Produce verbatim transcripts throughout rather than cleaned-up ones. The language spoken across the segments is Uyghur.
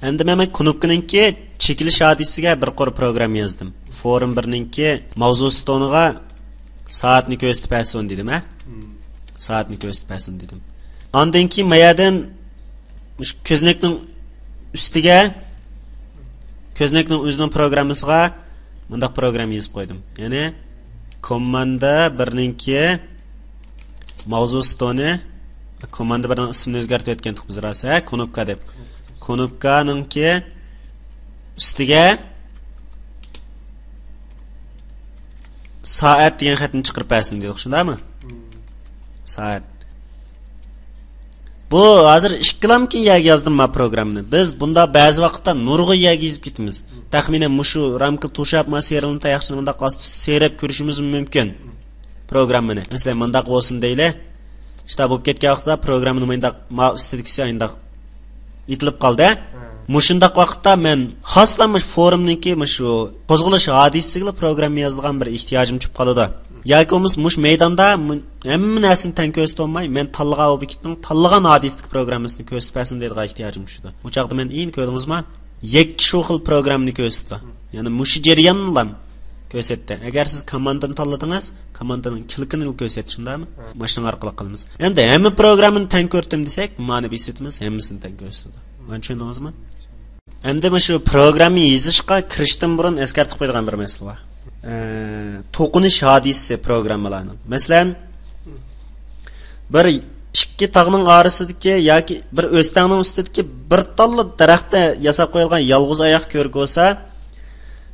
ئەمدى مەن كۇنۇپكىنىڭكى چېكىلىش ھادىسىسىگە بىر قۇر پروگرامما يازدىم. فورۇم بىرنىڭكى ماۋزۇ ستونىغا سائەتنى كۆرسىتىپ بەرسۇن دېدىم، ھە؟ سائەتنى كۆرسىتىپ بەرسۇن دېدىم. ئاندىن كېيىن ما يەردىن مۇشۇ كۆزنەكنىڭ ئۈستىگە، كۆزنەكنىڭ ئۆزىنىڭ پروگراممىسىغا مۇنداق پروگرامما يېزىپ قويدۇم. يەنى كوماندا بىرنىڭكى ماۋزۇ ستونى، كوماندا بىرنىڭ ئىسمىنى ئۆزگەرتىۋەتكەنتۇق بىز راست، ھە، كۇنۇپكا دەپ. كۇنۇپكانىڭكى ئۈستىگە سائەت دېگەن خەتنى چىقىرىپ بەرسۇن دېدۇق، شۇنداقمۇ؟ سائەت. بۇ ھازىر ئىككىلامكىن يەرگە يازدىم ما پروگراممىنى. بىز بۇندا بەزى ۋاقىتتا نۇرغۇن يەرگە يېزىپ كېتىمىز. تەخمىنەن مۇشۇ رامكا توشاپ ما سېرىلنى تاياقچىنى مۇنداق ئاستا سېرىپ كۆرۈشىمىز مۇمكىن. پروگراممىنى. مەسىلەن، مۇنداق بولسۇن دەيلى. شۇنداق بولۇپ كەتكەن ۋاقىتتا پروگراممىنى مۇنداق ما ئۈستىدىكىسى ئاينداق ئېتىلىپ قالدى. مۇشۇنداق ۋاقىتتا مەن خاسلا مۇشۇ فورۇمنىڭكى مۇشۇ قوزغىلىش ھادىسىسىگىلا پروگرامما يازىدىغان بىر ئېھتىياجىم چۈشۈپ قالىدۇ. ياكى بولمىسا مۇشۇ مەيداندا مۇ-، ھەممە نەرسىنى تەڭ كۆرسىتىۋالماي، مەن تاللىغان ئوبيېكتنىڭ تاللىغان ھادىسىدىكى پروگراممىسىنى كۆرسىتىپ بەرسۇن دەيدىغان ئېھتىياجىم چۈشىدۇ. ئۇ چاغدا مەن ئېنىق كۆردىڭىزمۇ؟ يەككە شۇ خىل پروگراممىنى كۆرسىتىدۇ. يەنى مۇشۇ جەرياننىلا كۆرسەتتى. ئەگەر سىز كوماندىنى تاللىدىڭىز، كوماندىنىڭ كىلىكىنى كۆرسەتتى، شۇنداقمۇ؟ ماشىنىڭ ئارقىلىق قىلىمىز. ئەمدى ھەممە پروگراممىنى تەڭ كۆرسىتىم دېسەك، مانا بېسىۋېتىمىز، ھەممىسىنى تەڭ كۆرسىتىدۇ. مانا چۈشەندىڭىزمۇ؟ ئەمدى مۇشۇ پروگرامما يېزىشقا كىرىشتىن بۇرۇن ئەسكەرتىپ قويىدىغان بىر مەسىلە بار. ئە، توقۇنۇش ھادىسىسى پروگراممىلارنىڭ. مەسىلەن، بىر ئىككى تاغنىڭ ئارىسىدىكى ياكى بىر ئۆستەڭنىڭ ئۈستىدىكى بىر تاللا دەرەختە ياساپ قويۇلغان يالغۇز ئاياق كۆۋرۈك بولسا،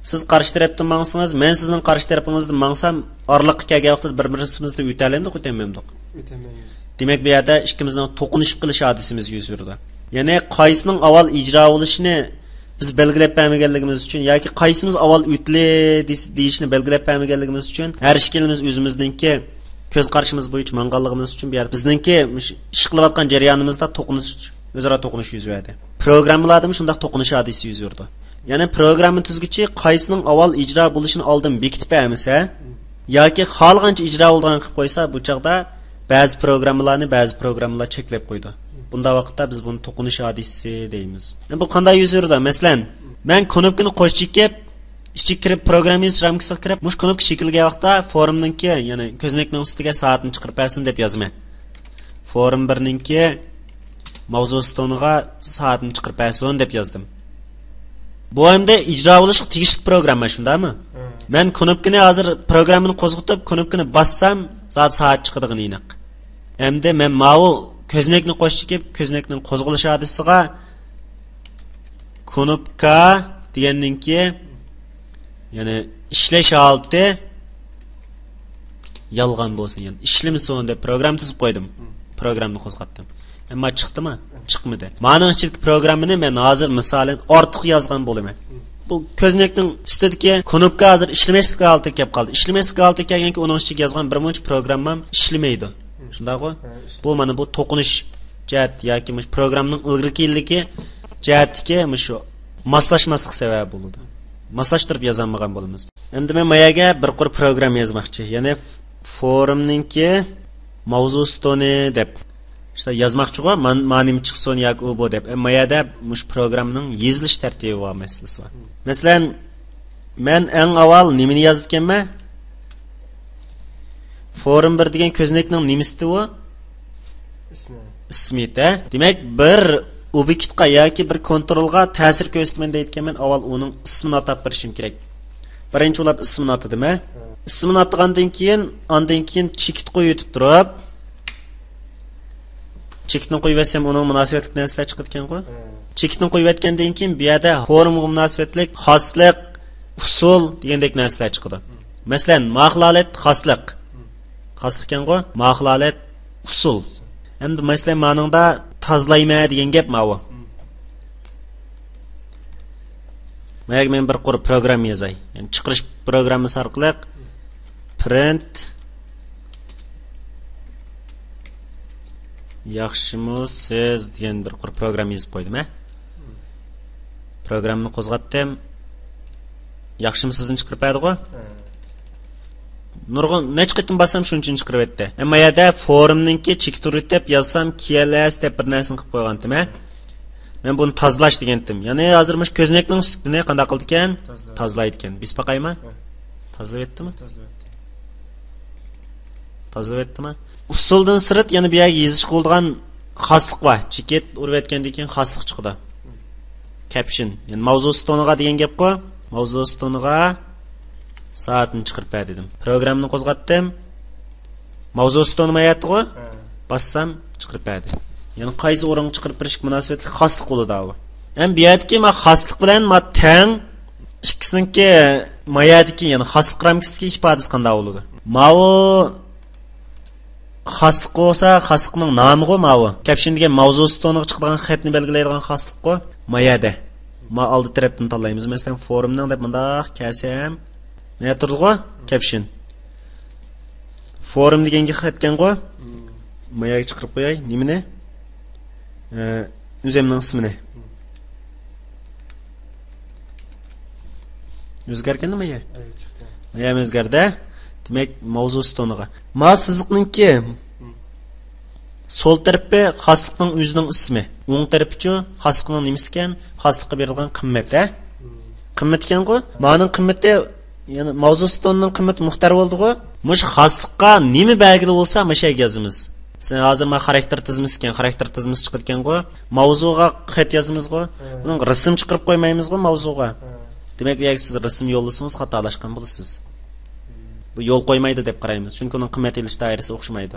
سىز قارشى تەرەپتىن ماڭسىڭىز، مەن سىزنىڭ قارشى تەرىپىڭىزدىن ماڭسام، ئارىلىققا كەلگەن ۋاقىتتا بىر-بىرىمىزدىن ئۆتەلەمدۇق، ئۆتەلمەيمىز. دېمەك، بۇ يەردە ئىككىمىزنىڭ توقۇنۇشۇپ قېلىش ھادىسىمىز يۈز بېرىدۇ. يەنى قايسىنىڭ ئاۋۋال ئىجرا بولۇشىنى بىز بەلگىلەپ بەرمىگەنلىكىمىز ئۈچۈن ياكى قايسىمىز ئاۋۋال ئۆتىلى دېس-، دېيىشنى بەلگىلەپ بەرمىگەنلىكىمىز ئۈچۈن، ھەر ئىككىلىمىز ئۆزىمىزنىڭكى كۆز قارىشىمىز بويىچە ماڭغانلىقىمىز ئۈچۈن، بۇ يەردە بىزنىڭكى مۇشۇ ئىش قىلىۋاتقان جەريانىمىزدا توقۇنۇش، ئۆزئارا توقۇنۇش يۈز بەردى. پروگراممىلاردىمۇ شۇنداق توقۇنۇش ھادىسىسى يۈز بېرىدۇ. يەنى پروگرامما تۈزگۈچى قايسىنىڭ ئاۋۋال ئىجرا بولۇشىنى ئالدىن بېكىتىپ بەرمىسە، ياكى خالىغانچە ئىجرا بولىدىغان قىلىپ قويسا، بۇ چاغدا بەزى پروگراممىلارنى بەزى پروگراممىلار چەكلەپ قويىدۇ. بۇنداق ۋاقىتتا بىز بۇنى توقۇنۇش ھادىسىسى دەيمىز. ئەمدى بۇ قانداق يۈز بېرىدۇ؟ مەسىلەن، مەن كۇنۇپكىنى قوش چېكىپ، ئىچىگە كىرىپ، پروگرامما يېزىش رامكىسىغا كىرىپ، مۇشۇ كۇنۇپكا چېكىلگەن ۋاقىتتا فورۇمنىڭكى، يەنى كۆزنەكنىڭ ئۈستىگە سائەتنى چىقىرىپ بەرسۇن دەپ يازىمەن. فورۇم بىرنىڭكى ماۋزۇ ستونىغا سائەتنى چىقىرىپ بەرسۇن دەپ يازدىم. بۇ ئەمدى ئىجرا بولۇشقا تېگىشلىك پروگرامما، شۇنداقمۇ؟ مەن كۇنۇپكىنى ھازىر، پروگراممىنى قوزغىتىپ، كۇنۇپكىنى باسسام، زادى سائەت چىقىدىغىنى ئېنىق. ئەمدى مەن ماۋۇ كۆزنەكنى قوش چېكىپ، كۆزنەكنىڭ قوزغىلىش ھادىسىسىغا كۇنۇپكا دېگەننىڭكى، يەنى ئىشلەش ھالىتى يالغان بولسۇن، يەنى ئىشلىمىسۇن دەپ پروگرامما تۈزۈپ قويدۇم. پروگراممىنى قوزغاتتىم. ئەمما چىقتىمۇ؟ چىقمىدى. مانىڭ ئىچىدىكى پروگراممىنى مەن ھازىر مىسالەن ئارتۇق يازغان بولىمەن. بۇ كۆزنەكنىڭ ئۈستىدىكى كۇنۇپكا ھازىر ئىشلىمەسلىك ھالىتىگە كەپ قالدى. ئىشلىمەسلىك ھالىتىگە كەلگەنكى ئۇنىڭ ئىچىگە يازغان بىر مۇنچە پروگراممام ئىشلىمەيدۇ. شۇنداقغۇ؟ بۇ مانا بۇ توقۇنۇش جەھەت ياكى مۇشۇ پروگراممىنىڭ ئىلگىرىكى يىللىكى جەھەتتىكى مۇشۇ ماسلاشماسلىق سەۋەبى بولىدۇ. ماسلاشتۇرۇپ يازالمىغان بولىمىز. ئەمدى مەن ما يەرگە بىر قۇر پروگرامما يازماقچى. يەنى فورۇمنىڭكى ماۋزۇ ستونى دەپ. شۇنداق يازماقچىغۇ، مان-، مانىمۇ چىقسۇن ياكى ئۇ بۇ دەپ. ئەمما ما يەردە مۇشۇ پروگراممىنىڭ يېزىلىش تەرتىپى بار مەسىلىسى بار. مەسىلەن، مەن ئەڭ ئاۋۋال نېمىنى يازىدىكەنمەن؟ فورۇم بىر دېگەن كۆزنەكنىڭ نېمىسىدى ئۇ؟ ئىسمى. ئىسمى دە. دېمەك، بىر ئوبيېكتقا ياكى بىر كونترولغا تەسىر كۆرسىتىمەن دەيدىكەنمەن، ئاۋۋال ئۇنىڭ ئىسمىنى ئاتاپ بېرىشىم كېرەك. بىرىنچى ئۇلاپ ئىسمىنى ئاتىدىم، ھە؟ ھە. ئىسمىنى ئاتىغاندىن كېيىن، ئاندىن كېيىن چېكىت قويۇۋېتىپ تۇرۇپ، چېكىتنى قويۇۋەتسەم، ئۇنىڭ مۇناسىۋەتلىك نەرسىلەر چىقىدىكەنغۇ؟ ھە. چېكىتنى قويۇۋەتكەندىن كېيىن، بۇ يەردە فورۇمغا مۇناسىۋەتلىك خاسلىق، ئۇسۇل دېگەندەك نەرسىلەر چىقىدۇ. مەسىلەن، ماخلالەت خاسلىق. خاسلىقكەنغۇ؟ ماخلالەت ئۇسۇل. ئەمدى مەسىلەن، مانىڭدا تازىلايمەن دېگەن گەپ ماۋۇ. مايەگە مەن بىر قۇر پروگرامما يازاي. يەنى چىقىرىش پروگراممىسى ئارقىلىق پرىنت ياخشىمۇ سىز دېگەن بىر قۇر پروگرامما يېزىپ قويدۇم، ھە؟ پروگراممىنى قوزغاتتىم. ياخشىمۇ سىزنى چىقىرىپ بەردىغۇ؟ ھە. نۇرغۇن، نەچچە قېتىم باسسام شۇنچىنى چىقىرىۋەتتى. ئەمما يەردە فورۇمنىڭكى چېكىت ئۇرۇت دەپ يازسام، كىيەلەس دەپ بىر نەرسىنى قىلىپ قويغانتىم، ھە؟ مەن بۇنى تازىلاش دېگەنتىم. يەنى ھازىر مۇشۇ كۆزنەكنىڭ سۈپىتىنى قانداق قىلىدىكەن؟ تازىلايدىكەن. بېسىپ باقايمۇ؟ تازىلىۋەتتىمۇ؟ تازىلىۋەتتىمۇ؟ ئۇسۇلدىن سىرت يەنە بۇ يەرگە يېزىشقا بولىدىغان خاسلىق بار. چېكىت ئۇرۇۋەتكەندىن كېيىن خاسلىق چىقىدۇ. كەپشن. يەنى ماۋزۇ ستونىغا دېگەن گەپقۇ. ماۋزۇ ستونىغا سائەتنى چىقىرىپ بەر دېدىم. پروگراممىنى قوزغاتتىم. ماۋزۇ ستونى ما يەتتىغۇ؟ ھە. باسسام چىقىرىپ بەردى. يەنى قايسى ئورۇنغا چىقىرىپ بېرىشكە مۇناسىۋەتلىك خاسلىق بولىدۇ ئاۋۇ. ھەم بۇ يەردىكى ما خاسلىق بىلەن ما تەڭ ئىككىسىنىڭكى ما يەردىكى، يەنى خاسلىق رامكىسىدىكى ئىپادىسى قانداق بولىدۇ؟ ماۋۇ خاسلىق بولسا، خاسلىقنىڭ نامىغۇ ماۋۇ. كەپشن دېگەن ماۋزۇ ستونىغا چىقىدىغان خەتنى بەلگىلەيدىغان خاسلىققۇ. ما يەردە. ما ئالدى تەرەپتىن تاللايمىز. مەسىلەن، فورمنىڭ دەپ مۇنداق كەلسەم، ما يەردە تۇرىدىغۇ؟ كەپشن. فورم دېگەنگە خەتكەنغۇ؟ ما يەرگە چىقىرىپ قوياي. نېمىنى؟ ئە، ئۆزۈمنىڭ ئىسمىنى. ئۆزگەرگەندىمۇ يا؟ ئەي، چىقتى. يا ئۆزگەردى. دېمەك، ماۋزۇ ستونىغا. ما سىزىقنىڭكى سول تەرىپى خاسلىقنىڭ ئۆزىنىڭ ئىسمى. ئوڭ تەرىپىچۇ خاسلىقنىڭ نېمىسىكەن؟ خاسلىققا بېرىلغان قىممەت، ھە؟ قىممەت ئىكەنغۇ؟ مانىڭ قىممىتى، يەنى ماۋزۇ ستوننىڭ قىممىتى مۇختەر بولدىغۇ؟ مۇشۇ خاسلىققا نېمە بەلگىلى بولسا، مۇشۇ يەرگە يازىمىز. سەن ھازىر ما خاراكتېر تىزمىسى ئىكەن، خاراكتېر تىزمىسى چىقىدىكەنغۇ؟ ماۋزۇغا خەت يازىمىزغۇ؟ بۇنىڭ رەسىم چىقىرىپ قويمايمىزغۇ ماۋزۇغا؟ دېمەك، ئۇ يەرگە سىز رەسىم يوللىسىڭىز، خاتالاشقان بولىسىز. بۇ يول قويمايدۇ دەپ قارايمىز. چۈنكى ئۇنىڭ قىممەت ئېلىش دائىرىسى ئوخشىمايدۇ.